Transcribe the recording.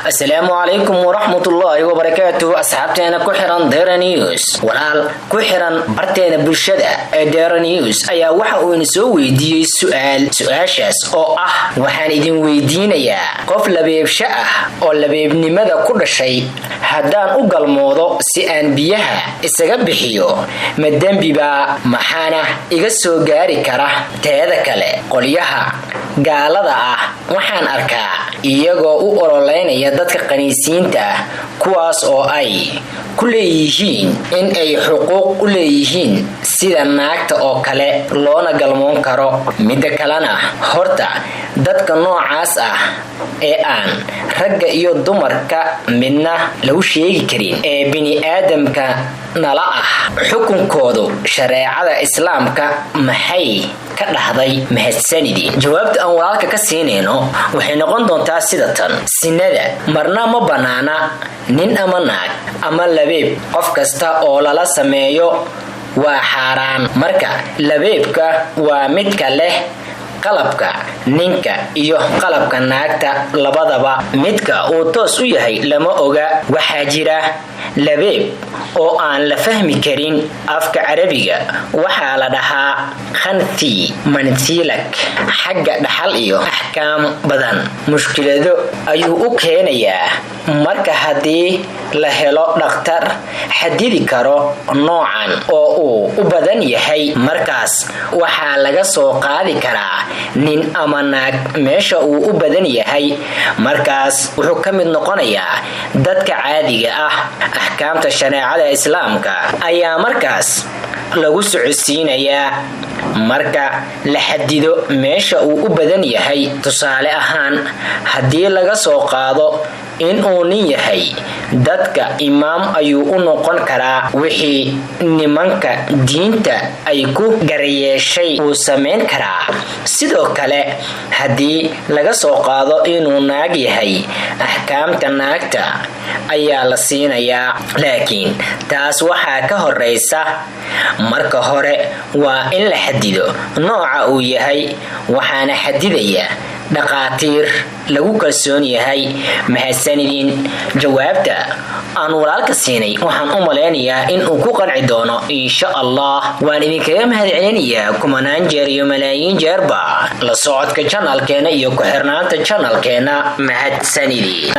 Asalaamu calaykum waraxmatullaahi wabarakaatuh. Asxaabteena ku xiran Dera News, walaal ku xiran barteena bulshada ee Dera News ayaa waxa uu ina soo weydiiyey su'aal, su-aashaas oo ah: waxaan idin weydiinayaa, qof labeebsho ah oo labeebnimada ku dhashay haddaan u galmoodo si aan biyaha isaga bixiyo, ma dembibaa? Maxaana iga soo gaari kara? Teeda kale, qolyaha gaalada ah waxaan arkaa iyagoo u ololeynaya dadka qaniisiinta ah, kuwaas oo ay ku leeyihiin in ay xuquuq u leeyihiin sida naagta oo kale, loona galmoon karo. Midda kalena, horta dadka noocaas ah ee aan ragga iyo dumarka midna lagu sheegi karin ee bini-aadamka nala ah, xukunkoodu shareecada Islaamka maxay ka dhahday? Mahadsanidin. Jawaabta aan walaalka ka siinayno waxay noqon doontaa sida tan: sinada marna ma bannaana, nin ama naag ama labeeb, qof kasta oo lala sameeyo waa xaaraan. Marka labeebka waa midka leh qalabka ninka iyo qalabka naagta labadaba. Midka uu toos u yahay lama oga. Waxaa jira labeeb oo aan la fahmi karin. Afka Carabiga waxaa la dhahaa khanthi manthilak. Xagga dhaxal iyo axkaam badan mushkilado ayuu u keenayaa. Marka haddii la helo dhakhtar xadidi karo noocan oo uu u badan yahay, markaas waxaa laga soo qaadi karaa nin ama naag meesha uu u badan yahay. Markaas wuxuu ka mid noqonayaa dadka caadiga ah. Axkaamta shareecada Islaamka ayaa markaas lagu socodsiinayaa marka la xadido meesha uu u badan yahay. Tusaale ahaan, haddii laga soo qaado in uu nin yahay, dadka imaam ayuu u noqon karaa. Wixii nimanka diinta ay ku garyeeshay wuu samayn karaa. Sidoo kale, haddii laga soo qaado inuu naag yahay, axkaamta naagta ayaa la siinayaa. Laakiin taas waxaa ka horeysa, marka hore waa in la xadido nooca uu yahay, waxaana xadidaya dhaqaatiir lagu kalsoon yahay. Mahadsanidin. Jawaabta aan walaalka siinay waxaan u malaynayaa in uu ku qanci doono, insha Allah. Waan idinkaga mahadcelinayaa kumanaan jeer iyo malaayiin jeerba la socodka channelkeena iyo ku xirnaanta channelkeena. Mahadsanidin.